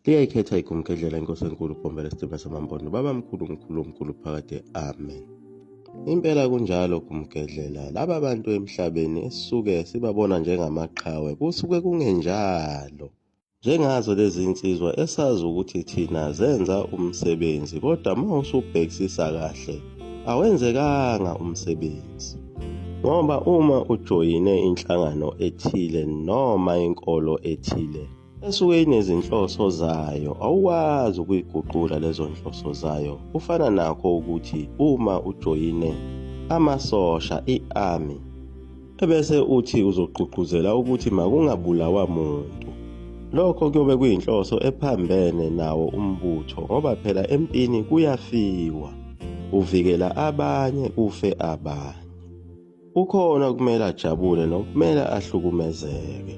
Liyayikhetha igumgedlela inkosi enkulu Bhombela Sidima Samampondo baba mkhulu mkhulu mkhulu phakade amen. Impela kunjalo Gumgedlela laba bantu emhlabeni esisuke sibabona njengamaqhawe kusuke kungenjalo. Njengazo lezi nsizwa esazi ukuthi thina zenza umsebenzi kodwa uma usubhekisisa kahle awenzekanga umsebenzi. Ngoba uma ujoyine inhlangano ethile noma inkolo ethile esuke inezinhloso zayo awukwazi ukuyiguqula lezo nhloso zayo kufana nakho ukuthi uma ujoyine amasosha i-army ebese uthi uzogqugquzela ukuthi makungabulawa muntu lokho kuyobe kuyinhloso ephambene nawo umbutho ngoba phela empini kuyafiwa uvikela abanye kufe abanye Ukhona okumele ajabule nokumele ahlukumezeke.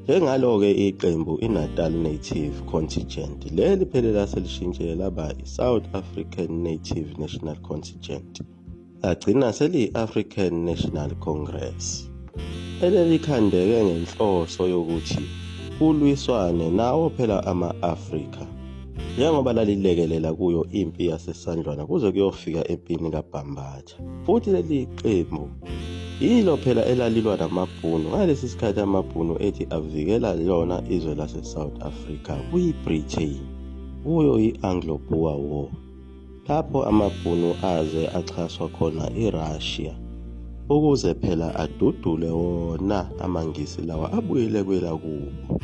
Njengalo-ke iqembu iNatal Native Contingent leli phele laselishintshile laba i-South African Native National Contingent lagcina seliyi-African National Congress elelikhandeke ngenhloso yokuthi kulwiswane nawo phela ama-Afrika njengoba lalilekelela kuyo impi yaseSandlwana kuze kuyofika empini kaBhambatha. Futhi leli qembu yilo phela elalilwa namabhunu ngalesi sikhathi amabhunu ethi avikela lona izwe lase-South Africa kwi-Britain kuyo i-Anglo-Boer War lapho amabhunu aze axhaswa khona i-Russia ukuze phela adudule wona amaNgisi lawa abuyele kwelakubo.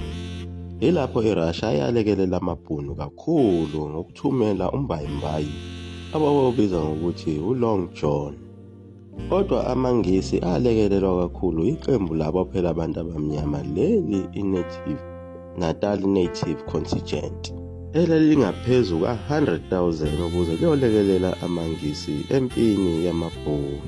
Yilapho i-Russia yalekelela amabhunu kakhulu ngokuthumela umbayimbayi abawubiza ngokuthi uLong John. Kodwa amaNgisi alekelelwa kakhulu iqembu labo phela abantu abamnyama leli i-Native Natal Native Contingent elalingaphezu ka-100,000 ukuze liyolekelela amaNgisi empini yamaBhunu.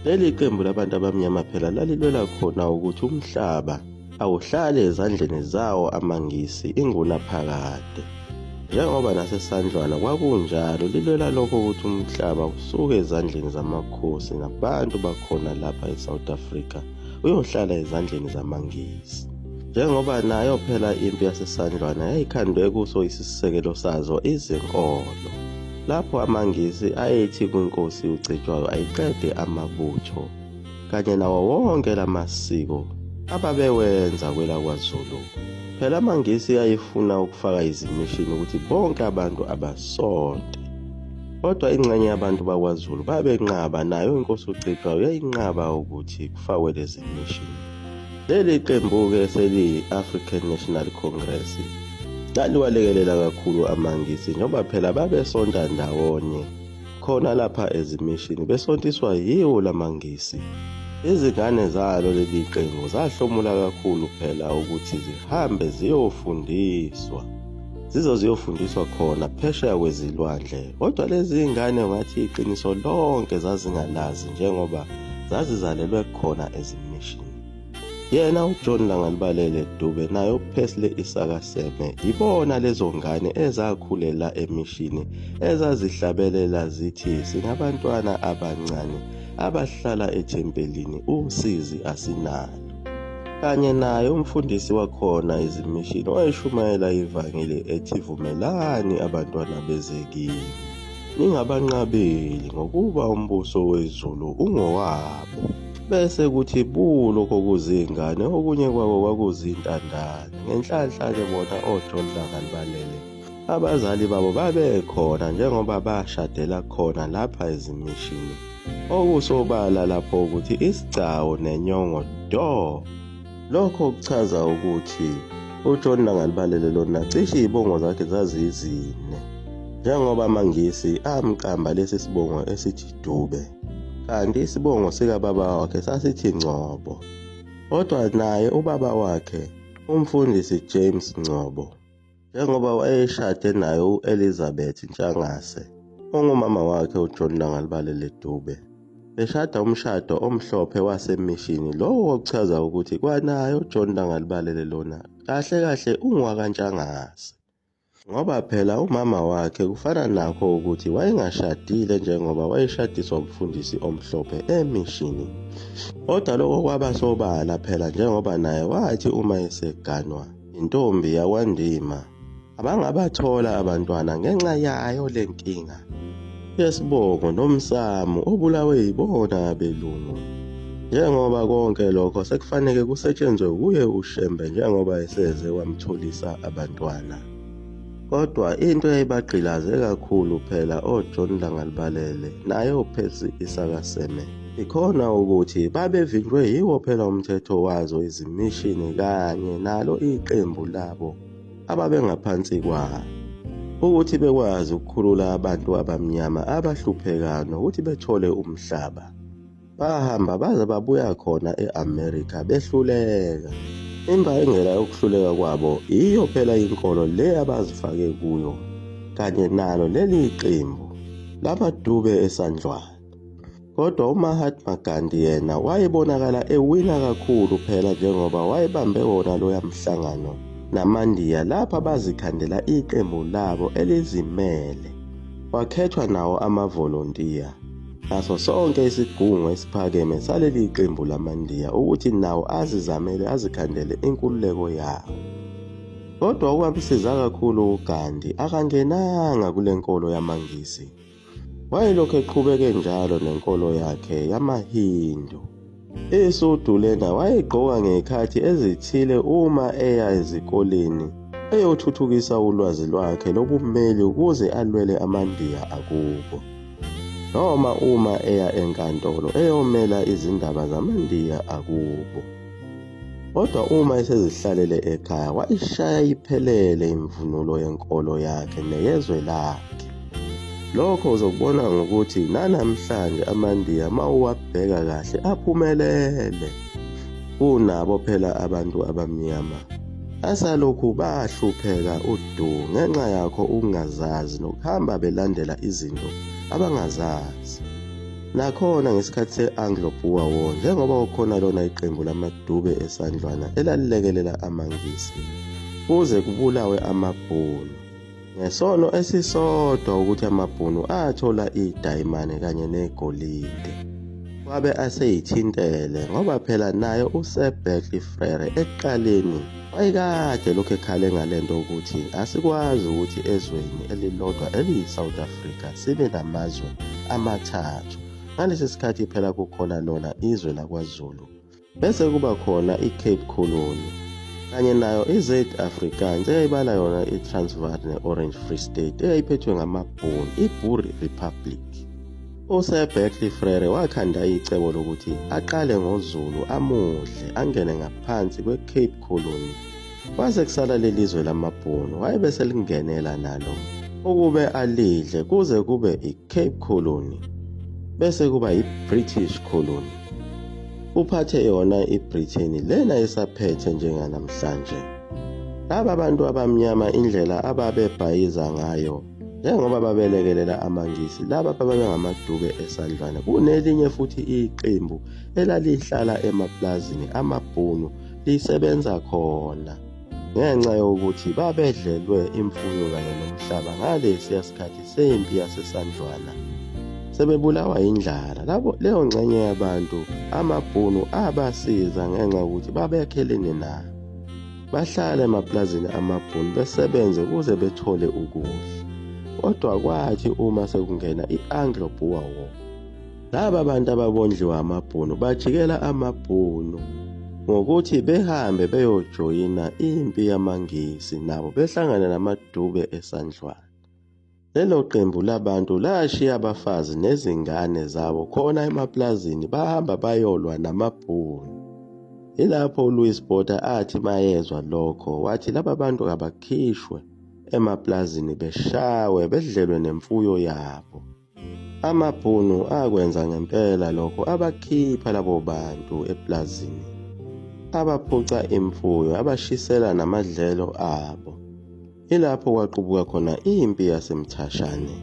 Leli qembu labantu abamnyama phela lalilwela khona ukuthi umhlaba awuhlali ezandleni zawo amaNgisi ingunaphakade. Njengoba naseSandlwana kwakunjalo, lilwela lokho ukuthi umhlaba usuke ezandleni zamakhosi nabantu bakhona lapha eSouth Africa uyohlala ezandleni zamaNgisi. Njengoba nayo phela impi yaseSandlwana yayikhandwe kuso isisekelo sazo izinkolo, lapho amaNgisi ayethi kwinkosi uCetshwayo ayiqede amabutho kanye nawo wonke lamasiko ababewenza kwelakwaZulu. Phela amaNgisi ayefuna ukufaka izimishini ukuthi bonke abantu abasonte. Kodwa ingxenye yabantu bakwaZulu babenqaba nayo inkosi uCetshwayo yayinqaba ukuthi kufakwe lezi mishini. Leli qembu-ke seliyi-African National Congress laliwalekelela kakhulu amaNgisi njengoba phela babesonta ndawonye khona lapha ezimishini besontiswa yiwo lamaNgisi. Izingane zalo leli qembu zahlomula kakhulu phela ukuthi zihambe ziyofundiswa. Zizo ziyofundiswa khona phesheya kwezilwandle. Kodwa lezi zingane ungathi iqiniso lonke zazingalazi njengoba zazizalelwe khona ezimishini. Yena uJohn Langalibalele Dube naye uPesley Isaka Seme ibona lezo ngane ezakhulela emishini ezazihlabelela zithi singabantwana abancane abahlala ethempelini usizi asinalo. Kanye naye umfundisi wakhona izimishini wayeshumayela ivangeli ethi vumelani abantwana beze kimi ningabanqabeli ngokuba umbuso wezulu ungowabo. Bese kuthi bu lokho kuzingane okunye kwako kwakuzintandane. Ngenhlanhla-ke bona oJohn Langalibalele abazali babo babekhona njengoba bashadela khona lapha ezimishini. Okusobala lapho ukuthi isigcawu nenyongo do. Lokho kuchaza ukuthi uJohn Langalibalele lona cishe izibongo zakhe zazizine. Njengoba amaNgisi amqamba lesi sibongo esithi Dube. Kanti isibongo sikababa wakhe sasithi Ngcobo. Kodwa naye ubaba wakhe umfundisi James Ngcobo njengoba wayeshade naye u-Elizabeth Ntshangase ongumama wakhe uJohn Langalibalele Dube. Beshada umshado omhlophe wasemishini lowo okuchaza ukuthi kwanaye uJohn Langalibalele lona kahle kahle ungowakaNtshangase. Ngoba phela umama wakhe kufana nakho ukuthi wayengashadile njengoba wayeshadiswa umfundisi omhlophe emishini. Kodwa lokho kwaba sobala phela njengoba naye wathi uma eseganwa intombi yakwaNdima. Abangabathola abantwana ngenxa yayo le nkinga yesibongo nomsamo obulawe yibona abelungu. Njengoba konke lokho sekufanele kusetshenzwe wuye uShembe njengoba eseze wamtholisa abantwana. Kodwa into eyayibagqilaze kakhulu phela oJohn Langalibalele naye uPercy Isaka Seme ikhona ukuthi babevinjwe yiwo phela umthetho wazo izimishini kanye nalo iqembu labo ababengaphansi kwalo ukuthi bekwazi ukukhulula abantu abamnyama abahluphekayo nokuthi bethole umhlaba. Bahamba baze babuya khona e-Amerika behluleka. Imbangela yokuhluleka kwabo iyo phela inkolo le abazifake kuyo kanye nalo leli qembu lamadube esandlwana. Kodwa uMahatma Gandhi yena wayebonakala ewina kakhulu phela njengoba wayebambe wona loya mhlangano namaNdiya lapha bazikhandela iqembu labo elizimele. Kwakhethwa nawo amavolontiya naso sonke isigungu esiphakeme saleli qembu lamaNdiya ukuthi nawo azizamele azikhandele inkululeko yawo. Kodwa okwamsiza kakhulu uGandhi akangenanga kule nkolo yamaNgisi. Wayelokhu eqhubeke njalo nenkolo yakhe yamaHindu. Isudu lena wayigqoka ngezikhathi ezithile uma eya ezikoleni eyothuthukisa ulwazi lwakhe lobummeli ukuze alwele amaNdiya akubo. Noma uma eya enkantolo eyomela izindaba zamaNdiya akubo. Kodwa uma esezihlalele ekhaya wayishaya iphelele imvunulo yenkolo yakhe neyezwe lakhe. Lokho uzokubona ngokuthi nanamhlanje amaNdiya mawuwabheka kahle aphumelele. Kunabo phela abantu abamnyama asalokhu bahlupheka udu ngenxa yakho ukungazazi nokuhamba belandela izinto abangazazi. Nakhona ngesikhathi se-Anglo-Boer War njengoba kukhona lona iqembu lamaDube esandlwana elalilekelela amaNgisi kuze kubulawe amaBhunu. Ngesono esisodwa ukuthi amaBhunu athola idayimane kanye negolide. Wabe aseyithintele ngoba phela naye uSir Berkeley Frere ekuqaleni wayekade lokhu ekhale ngalento ukuthi asikwazi ukuthi ezweni elilodwa eliyi-South Africa sibe namazwe amathathu. Ngalesi sikhathi phela kukhona lona izwe lakwaZulu, bese kuba khona i-Cape Colony kanye nayo i-Zuid-Afrikaans eyayibala yona i-Transvaal ne-Orange Free State eyayiphethwe ngamabhunu, i-Boer Republic. USir Berkeley Frere wakhanda icebo lokuthi aqale ngoZulu amudle angene ngaphansi kwe-Cape Colony. Kwase kusala lelizwe lamabhunu wayebe selingenela nalo ukube alidle kuze kube i-Cape Colony bese kuba i-British Colony. Uphathe yona i-Britain lena esaphethe njenganamhlanje. Laba bantu abamnyama indlela ababebhayiza ngayo njengoba babelekelela amaNgisi laba babengamadube esandlwana kunelinye futhi iqembu elalihlala emaplazini amabhunu lisebenza khona ngenxa yokuthi babedlelwe imfuyo kanye nomhlaba ngalesiya sikhathi sempi yasesandlwana sebebulawa indlala labo leyo ngxenye yabantu amabhunu abasiza ngenxa yokuthi babekhelene nabo Bahlala emaplazini amaBhunu besebenze ukuze bethole ukudla. Kodwa kwathi uma sekungena i-Anglo-Boer War, laba bantu ababondliwa amaBhunu bajikela amaBhunu ngokuthi behambe beyojoyina impi yamaNgisi nabo behlangana namaDube esandlwana. Lelo qembu labantu lashiya abafazi nezingane zabo khona emaplazini bahamba bayolwa namaBhunu. Yilapho uLouis Botha athi mayezwa lokho wathi laba bantu kabakhishwe emaplazini beshawe bedlelwe nemfuyo yabo. Amabhunu akwenza ngempela lokho abakhipha labo bantu eplazini abaphuca imfuyo abashisela namadlelo abo. Ilapho kwaqubuka khona impi yaseMthashane.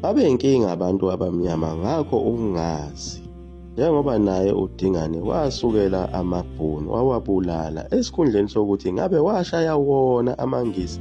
Babeyinkinga abantu abamnyama ngakho ukungazi. Njengoba naye uDingane wasukela amaBhunu wawabulala esikhundleni sokuthi ngabe washaya wona amaNgisi